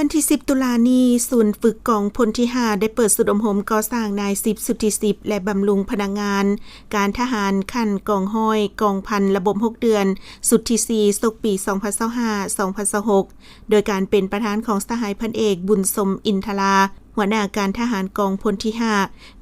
ວັນທີສິບຕຸລານີ້, ສູນຝຶກກອງພົນທີຫ້າ ໄດ້ເປີດຊຸດອົບຮົມກໍ່ສ້າງນາຍສິບຊຸດທີສິບ ແລະ ບຳລຸງພະນັກງານການທະຫານຂັ້ນກອງຮ້ອຍ, ກອງພັນ ລະບົບຫົກເດືອນ ຊຸດທີສີ່ ສົກປີສອງພັນຊາວຫ້າ ສອງພັນຊາວຫົກ ໂດຍການເປັນປະທານຂອງສະຫາຍພັນເອກ ບຸນສົມ ອິນທະລາ ຫົວໜ້າການທະຫານກອງພົນທີຫ້າ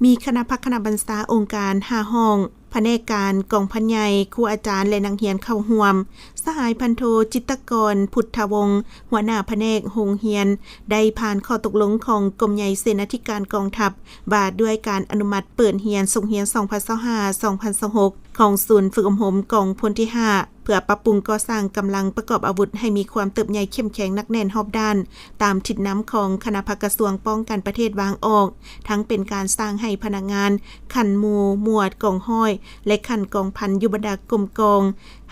ມີຄະນະພັກຄະນະບັນຊາອົງການຫ້າຫ້ອງ, ພະແນກການ, ກອງພັນໃຫຍ່, ຄູອາຈານ ແລະ ນັກຮຽນເຂົ້າຮ່ວມ. ສະຫາຍພັນໂທ ຈິດຕະກອນ ພຸດທະວົງ ຫົວໜ້າພະແນກໂຮງຮຽນ ໄດ້ຜ່ານຂໍ້ຕົກລົງຂອງກົມໃຫຍ່ເສນາທິການກອງທັບ ວ່າດ້ວຍການອະນຸມັດເປີດຮຽນສົກຮຽນສອງພັນຊາວຫ້າ ສອງພັນຊາວຫົກ ຂອງສູນຝຶກອົບຮົມກອງພົນທີຫ້າ ເພື່ອປັບປຸງກໍ່ສ້າງກຳລັງປະກອບອາວຸດໃຫ້ມີຄວາມເຕີບໃຫຍ່ເຂັ້ມແຂງໜັກແໜ້ນຮອບດ້ານ ຕາມທິດນຳຂອງຄະນະພັກກະຊວງປ້ອງກັນປະເທດວາງອອກ, ທັງເປັນການສ້າງໃຫ້ພະນັກງານຂັ້ນໝູ່, ໝວດ, ກອງຮ້ອຍ ແລະ ຂັ້ນກອງພັນຢູ່ບັນດາກົມກອງ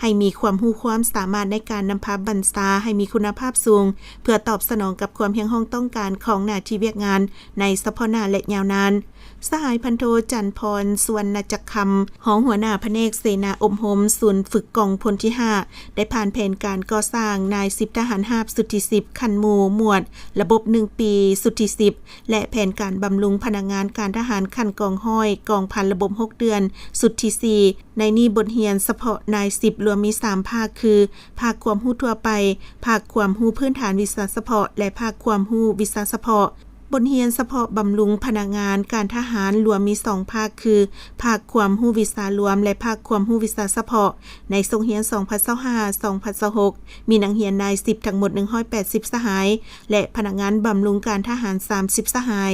ໃຫ້ມີຄວາມຮູ້ຄວາມສາມາດໃນການນຳພາບັນຊາໃຫ້ມີຄຸນນະພາບສູງ ເພື່ອຕອບສະໜອງກັບຄວາມຮຽກຮ້ອງຕ້ອງການຂອງໜ້າທີ່ວຽກງານໃນສະເພາະໜ້າ ແລະ ຍາວນານ. ສະຫາຍພັນໂທ ຈັນພອນ ສຸວັນນະຈັກຄຳ ຮອງຫົວໜ້າພະແນກເສນາອົບຮົມສູນຝຶກກອງພົນທີຫ້າ ໄດ້ຜ່ານແຜນການກໍ່ສ້າງນາຍສິບທະຫານຮາບຊຸດທີສິບ ຂັ້ນໝູ່, ໝວດ, ລະບົບໜຶ່ງປີ ຊຸດທີສິບ ແລະ ແຜນການບຳລຸງພະນັກງານການທະຫານຂັ້ນກອງຮ້ອຍ, ກອງພັນ ລະບົບຫົກເດືອນ ຊຸດທີສີ່. ໃນນີ້ບົດຮຽນສະເພາະນາຍສິບລວມມີສາມພາກ ຄື ພາກຄວາມຮູ້ທົ່ວໄປ, ພາກຄວາມຮູ້ພື້ນຖານວິຊາສະເພາະ ແລະ ພາກຄວາມຮູ້ວິຊາສະເພາະ. ບົດຮຽນສະເພາະບຳລຸງພະນັກງານການທະຫານລວມມີສອງພາກ ຄື ພາກຄວາມຮູ້ວິຊາລວມ ແລະ ພາກຄວາມຮູ້ວິຊາສະເພາະ. ໃນສົກຮຽນສອງພັນຊາວຫ້າ ສອງພັນຊາວຫົກ ມີນັກຮຽນນາຍສິບທັງໝົດໜຶ່ງຮ້ອຍແປດສິບສະຫາຍ ແລະ ພະນັກງານບຳລຸງການທະຫານສາມສິບສະຫາຍ.